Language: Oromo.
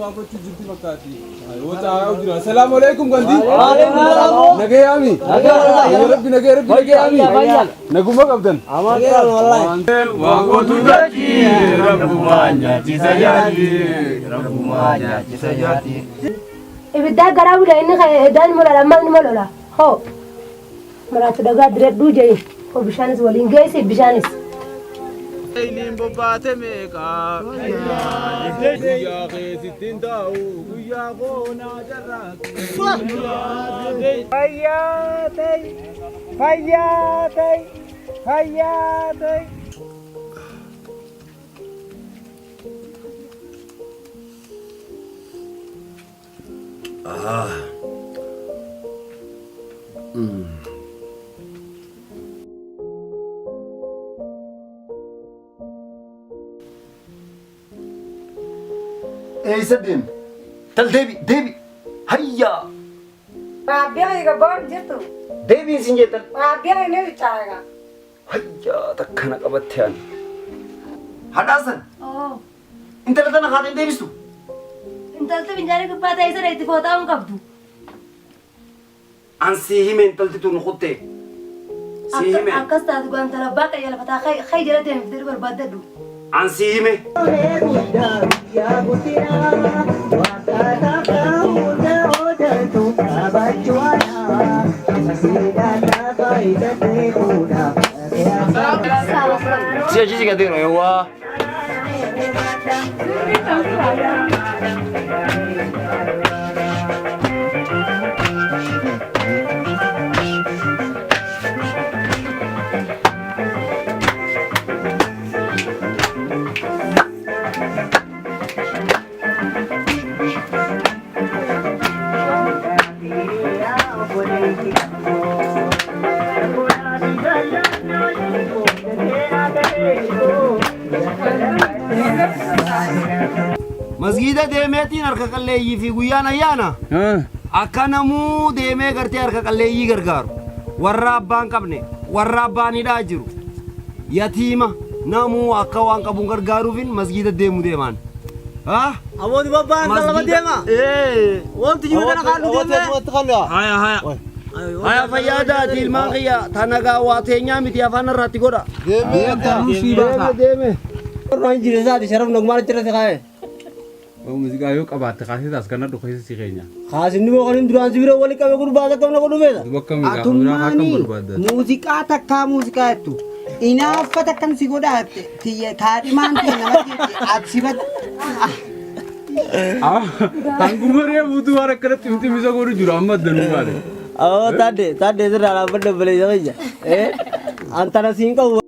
Waafachuu jirti fakkaatti. Yoo taa'aa jira. Salaamu alaikum gandi. Nagayaami. Rabbi nagaya rabbi nagayaami. Naguma qabdan. Waaqootu gachi rabbumaa nyaachisa nyaati. Rabbumaa nyaachisa nyaati. Ibiddaa garaa bula inni daan molola ammaan ni molola. Hoo maraatu dhagaa diradhuu jedhi. Hoo bishaanis waliin geessi bishaanis. Iliin bobbaate meeqa? Guyyaa keessatti hin taa'u guyyaa koonaa carraaqu. Fayyaa ta'i, fayyaa ta'i, fayyaa ta'i. Eessa deemte? Tal deebi deebi. Hayyaa. Raabbiyaa egaa boon jirtu. Deebiin sin jettan. Raabbiyaa inni caaga. Hayyaa takka na qabatte ani. Hadhaasan. Intala tana haadha hin deebistu. Intalti finjaanii gubbaa ta'e sana itti fooxa'uu hin qabdu. An sii hime intalti tun kutte. Sii hime. Akkas taatu gaa intala abbaa qayya lafa taa kay jala deemtee barbaaddadhu. An sii hime. Si achi si gateera yawwaa. Masgiida deemeetiin harka qalleeyyii fi guyyaan ayyaana akka namuu deemee gartee harka qalleeyyii gargaaru warra abbaan qabne warra abbaan hidhaa jiru yatiima namuu akka waan qabuun gargaaruufin masgiida deemu deemaan. Amooti babbaan lama deema. Wanti jiru kana kaan deemee. Haya haya. Haya fayyaadaati ilmaan kiyya tanagaa waa teenyaa miti afaan irratti godha. Deeme deeme. Warraan jiru isaati sharaf nagmaan achirratti kaa'e. Muuziqaa yoo qabaatte kaasee taas kana dhukeessa si keenya. Kaasinni moo kan inni duraan si bira wali qabe gurbaa takka na godhu feeta. Duba akkam gaafa biraa akkam Atummaani barbaadda. muuziqaa takkaa muuziqaa jettu inaaffata akkam si godhaa tiyya kaadhimaan tiyya namatti ati si bad Hanguma reefuutu waan akkanatti ximximisa godhu jiru amma addanuu baate. Awoo taadde taadde sirraa dhaabbadhu obboleessa kiyya. Antana siin qabu.